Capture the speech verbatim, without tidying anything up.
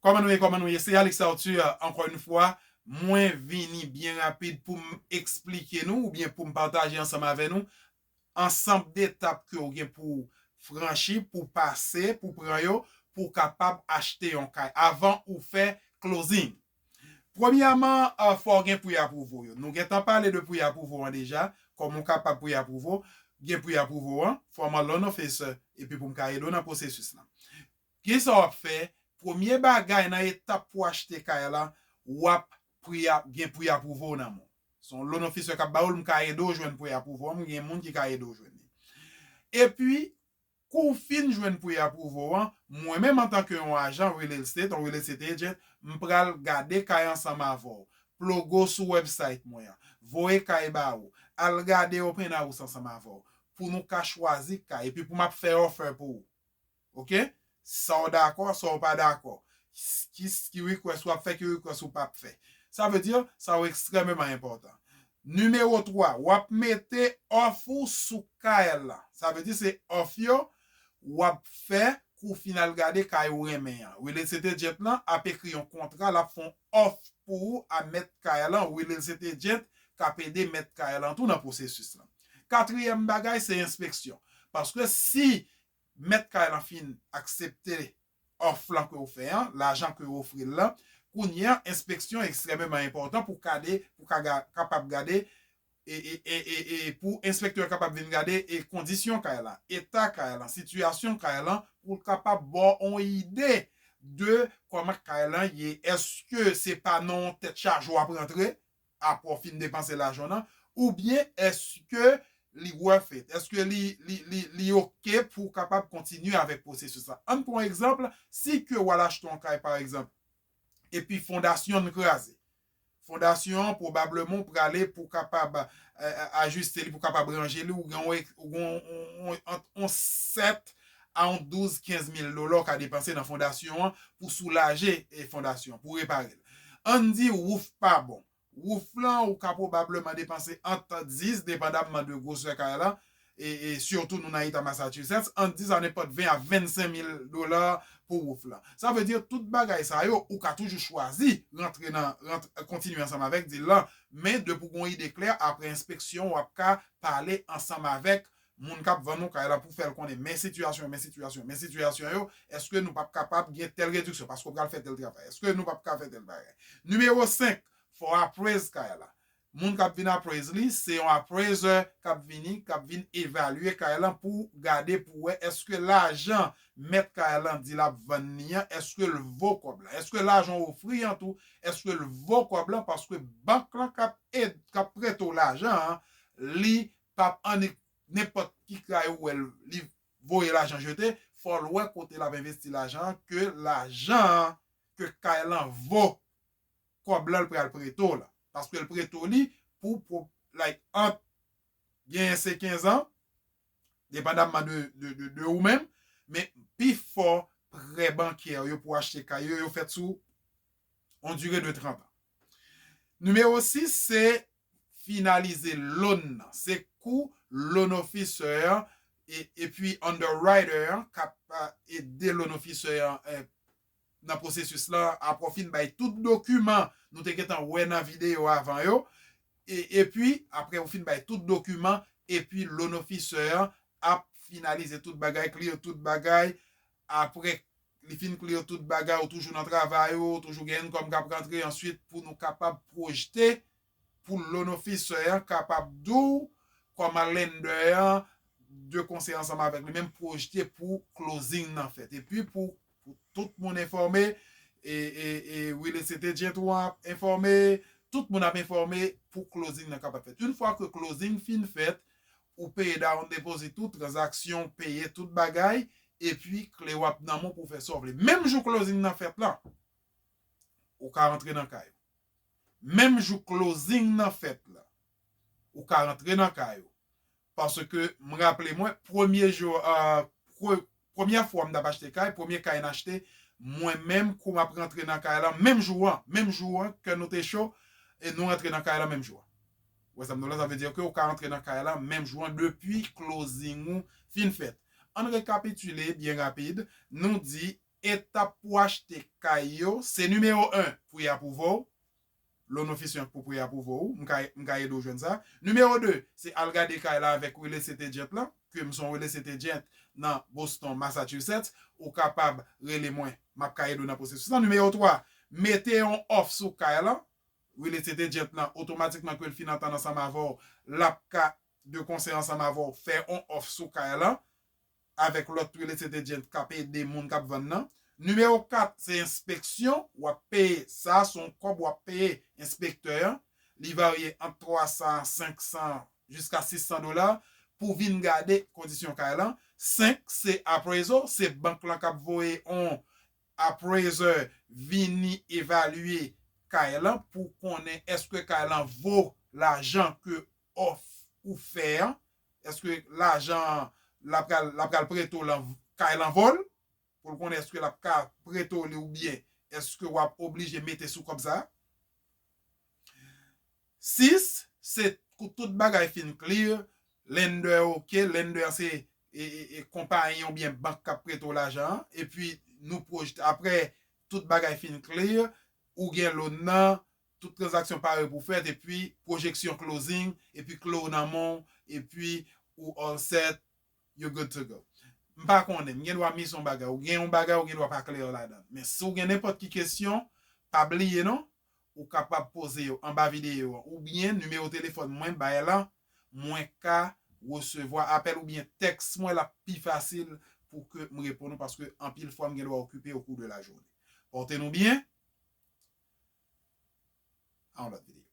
Kòman nou ye, kòman nou ye? Se Alex Arthur, ankò yon fwa, mwen vini byen rapid pou m eksplike nou oubyen pou m pataje ansanm avè nou ansanm detap ke w gen pou w franchi, pou w pase, pou w pran yo, pou w kapab achte yon kay avan ou fè closing. Premyèman, uh, fò w gen pre-approval yo. Nou gentan pale de pre-approval an deja, kòman w kapab pre-approval, gen pre-approval an, fò w man loan officer, epi pou m ka ede w nan pwosesis lan. Kisa w ap fè? Premye bagay nan etap pou achte kay la, w ap pre-, gen pre-approval nan men w. Se yon loan officer k ap ba w l, m ka ede w jwenn pre-approval, m gen moun ki ka ede w jwenn li. Epi, kou w fin jwenn pre-approval an, mwen menm antanke yon ajan real estate, yon real estate agent, m pral gade kay ansanm avè w, ploge w sou website mwen an, voye kay ba ou, al gade open house ansanm avè w, pou nou ka chwazi kay, epi pou m ap fè offer pou ou. Oke? Sa w dakò, sa w pa dakò. Ki, ki request w ap fè, ki request ou p ap fè. Sa vle di, sa yo ekstrèmeman enpòtan. Nimewo twa, w ap mete òf ou sou kay la. Sa vle di se òf yo w ap fè kou w fin al gade kay ou renmen an. Real estate agent lan ap ekri yon kontra, l ap fè yon òf pou ou a mèt kay lan. Real estate agent k ap ede mèt kay lan tou nan pwosesis lan. Katriyèm bagay, se enspeksyon. Paske si mèt kay lan fin aksepte òf lan ke w fè an, lajan ke w ofri l lan, kounye a, enspeksyon ekstrèmeman enpòtan pou kade, pou ka ga-, kapab gade, e, e, e, e, e pou enspektè a kapab vin gade e kondisyon kay lan, eta kay lan, sitiyasyon kay lan, pou l kapab ba w yon ide de kòman kay lan ye. Èske se pa nan yon tèt chaje w ap rantre? Apre w fin depanse lajan w nan, oubyen èske li worth it? Èske li, li, li, li oke pou w kapab kontinye avèk pwosesis la? Ann pran yon egzanp, si ke w al achte yon kay, pa egzanp, epi fondasyon an kraze. Fondasyon an, pwobableman, w prale pou w kapab, eh, ajiste li, pou w kapab ranje li, ou gen yon, ou gen yon, yon, yon, yon sèt a yon douz, kenz mil dola w ka depanse nan fondasyon an pou soulaje, eh, fondasyon an, pou repare l. Ann di wouf pa bon. Wouf lan, ou ka pwobableman depanse ant dis, depandamman de gwosè kay lan, e, e sitou nou nan eta Massachusetts, ant dis a nenpòt ven a vennsenk mil dola pou wouf lan. Sa vle di tout bagay sa yo, ou ka toujou chwazi rantre nan, rant-, kontinye ansanm avèk deal lan, men depi w gen yon ide klè, apre enspeksyon, w ap ka pale ansanm avèk moun k ap vann ou kay la pou fè l konnen, men sitiyasyon, men sitiyasyon, men sitiyasyon yo, èske nou p ap kapab gen tèl rediksyon, paske w pral fè tèl travay, èske nou p ap ka fè tèl bagay. Nimewo senk, fò w appraise kay la. Moun k ap vin appraise li, se yon appraiser k ap vini, k ap vin evalye kay lan pou gade, pou wè èske lajan mèt kay lan di l ap vann li an, èske l vo kòb lan, èske lajan w ofri an tou, èske l vo kòb lan, paske bank lan k ap ed-, k ap prete w lajan an, li p ap annik nenpòt ki kay ou wè l, li voye lajan jete, fò l wè kote l ap envesti lajan an, ke lajan an, ke kay lan vo kòb lan l pral prete w la. Paske l prete w li pou, pou, like, ant genyen se kenz an, depandamman de, de, de, de ou menm, men pifò prè bankyè yo pou achte kay yo, yo fèt sou yon dire de trant an. Nimewo sis, se finalize loan nan. Se kou loan officer an, e, epi underwriter an k ap, a, ede loan officer an, e, nan pwosesis lan, apre w fin bay tout dokiman nou te gentan wè nan videyo avan yo, e, epi, apre w fin bay tout dokiman, epi loan officer an ap finalize tout bagay, clear tout bagay, apre li fin clear tout bagay, ou toujou nan travay ou, ou toujou gen income k ap rantre, answit pou nou kapab pwojte, pou loan officer an kapab di w, kòman lender an, de konsèy ansanm avèk li menm, pwojte pou closing nan fèt. Epi pou, pou tout moun enfòme, e, e, e real estate agent ou an ap enfòme, tout moun ap enfòme pou closing nan kapab fèt. Yon fwa ke closing fin fèt, ou peye down deposit ou, tranzaksyon peye tout bagay, epi kle w ap nan men w pou w fè sa w vle. Menm jou closing nan fèt lan, ou ka rantre nan kay ou. Menm jou closing nan fèt la, ou ka rantre nan kay ou. Paske m raple mwen, premye jou, a, pre-, premyè fwa m t ap achte kay, premye kay n achte, mwen menm, kou m ap rantre nan kay lan, menm jou an, menm jou an, kè nou te cho, e nou rantre nan kay lan menm jou an. Ou wè sa m di w la, sa vle di ke ou ka rantre nan kay lan menm jou an depi closing ou fin fèt. Ann rekapitile byen rapid, nou di etap pou achte kay yo, se nimewo en, pre-approval. Loan officer pou pre-approval ou, m ka, m ka ede w jwenn sa. Nimewo de, se al gade kay la avèk real estate agent lan, ke m se yon real estate agent nan Boston, Massachusetts, ou kapab rele mwen, m ap ka ede w nan pwosesis lan. Nimewo twa, mete yon òf sou kay lan, real estate agent lan, otomatikman ke l fin antann ansanm avè w, l ap ka, de konsèy ansanm avè w, fè yon òf sou kay lan, avèk lòt real estate agent k ap ede moun k ap vann nan. Nimewo kat, se enspeksyon, w ap peye, sa se yon kòb w ap peye enspektè an. Li varye ant twa san, senk san, jiska sis san dola pou vin gade kondisyon kay lan. Senk, se appraisal, se bank lan k ap voye yon appraiser vini evalye kay lan pou konnen èske kay lan vo lajan ke òf ou fè an, èske lajan l ap pral, l ap pral prete w lan, kay lan vo l, pou l konnen èske l ap ka prete w li oubyen èske w ap oblije mete sou kòb sa. Sis, se kou tout bagay fin clear, lender ok, lender se e, e, e, konpayi oubyen bank k ap prete w lajan an, epi nou pwojte, apre tout bagay fin clear, ou gen loan nan, tout tranzaksyon pare pou fèt, epi pwojeksyon closing, epi kle w nan men w, epi ou all set, you good to go. M pa konnen, m gen dwa mis yon bagay, ou gen yon bagay, ou gen dwa pa klè ladan. Men si w gen nenpòt ki kesyon, pa bliye non, ou kapab poze yo anba videyo an, oubyen nimewo telefòn mwen bay la, mwen ka resevwa apèl oubyen tèks mwen, l ap pi fasil pou ke m reponn ou, paske anpil fwa m gen dwa okipe au cours de la journée. Pòte nou byen, a yon lòt videyo.